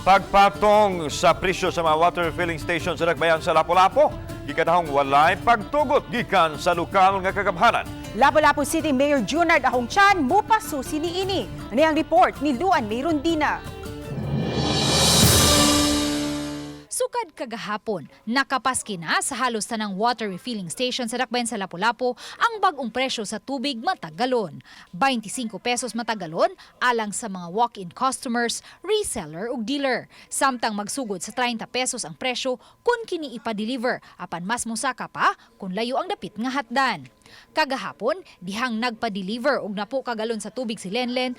Pagpatong sa presyo sa mga water filling station sa Dakbayan sa Lapu-Lapu, gikatahong walay pagtugot gikan sa lokal nga kagamhanan. Lapu-Lapu City Mayor Junard Ahong Chan mupasusi niini. Ani ang report ni Luan Mayrondina. Sukad kagahapon, nakapaski na sa halos tanang water refilling station sa Dakbayan sa Lapu-Lapu ang bagong presyo sa tubig matag galon. 25 pesos matag galon alang sa mga walk-in customers, reseller ug dealer. Samtang magsugod sa 30 pesos ang presyo kung kini ipa-deliver, apan mas musaka pa kung layo ang dapit nga hatdan. Kagahapon, dihang nagpa-deliver og napo ka galon sa tubig si Lenlen,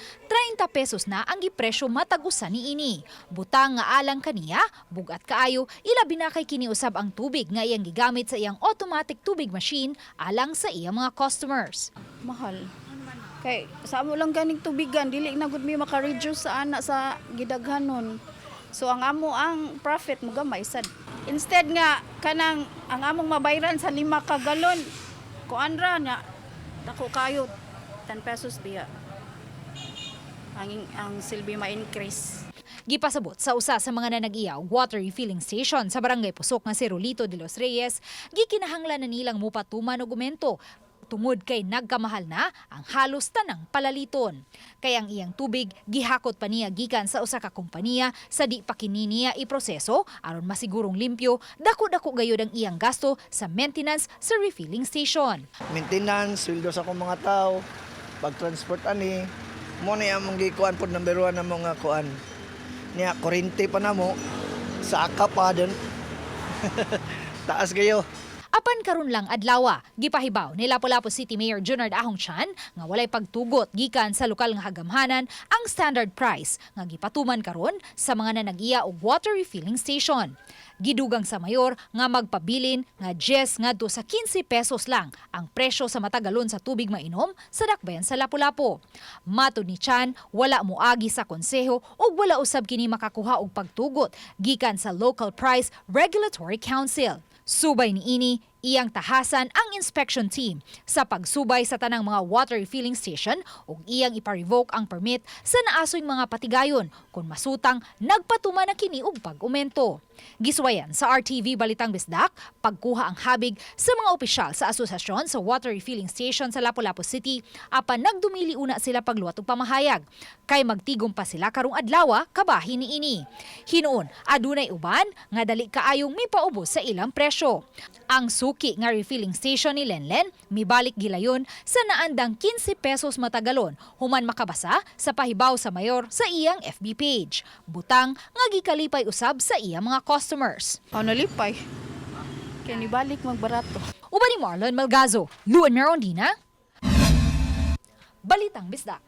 30 pesos na ang gipresyo matag usa niini. Butang nga alang kaniya, bugat kaayo, ilabi na kay kiniusab ang tubig nga iyang gigamit sa iyang automatic tubig machine alang sa iyang mga customers. Mahal. Kay sa amo lang ganing tubigan, dili na gud mi maka-reduce sa ana sa gidaghanon. So ang amo ang profit mo gamay sad. Instead nga kanang ang among mabayran sa 5 ka galon, kuan ra nya dako kayo, 10 pesos biya. Ang silbi ma-increase. Gipasabot sa usa sa mga nanag-iya og water refilling station sa Barangay Pusok nga si Rolito de los Reyes, gikinahanglan na nilang mupatuman og aumento tungod kay nagkamahal na ang halos tanang palaliton. Kay ang iyang tubig gihakot pa niya gikan sa usa ka kompanya sa di pa kini niya iproseso aron masigurong limpyo, dako-dako gayud ang iyang gasto sa maintenance sa refilling station. Maintenance, sweldo sa akong mga tao, pag-transport ani, mo ni among gikuan pod, number one ang mga kuan. Niya, kuryente pa namo, saka pa din. Taas kayo. Apan karon lang adlawa, gipahibaw ni Lapu-Lapu City Mayor Junard Ahong Chan nga walay pagtugot gikan sa lokal nga hagamhanan ang standard price nga gipatuman karon sa mga nanag-iya og water refilling station. Gidugang sa mayor nga magpabilin nga 10 ngadto sa 15 pesos lang ang presyo sa matag galon sa tubig mainom sa Dakbayan sa Lapu-Lapu. Matod ni Chan, wala moagi sa konseho ug wala usab kini makakuha og pagtugot gikan sa Local Price Regulatory Council. Subay niini, iyang tahasan ang inspection team sa pagsubay sa tanang mga water refilling station ug iyang ipa-revoke ang permit sa naasoy mga patigayon kung masutang nagpatuman na kini og pag-umento. Giswayan sa RTV Balitang Bisdak pagkuha ang habig sa mga opisyal sa asosasyon sa water refilling station sa Lapu-Lapu City, apan nagdumili una sila pagluwat og pamahayag kay magtigom pa sila karong adlaw kabahin niini. Hinuon, adunay uban nga dali kaayong mipaubos sa ilang presyo. Ang suki nga refilling station ni Lenlen mibalik gilayon sa naandang 15 pesos matag galon human makabasa sa pahibaw sa mayor sa iyang FB page. Butang nga gikalipay usab sa iyang mga customers. Ano lipay? Kay nibalik magbarato. Uban ni Marlon Malgazo, Luan Merondina, Balitang Bisdak.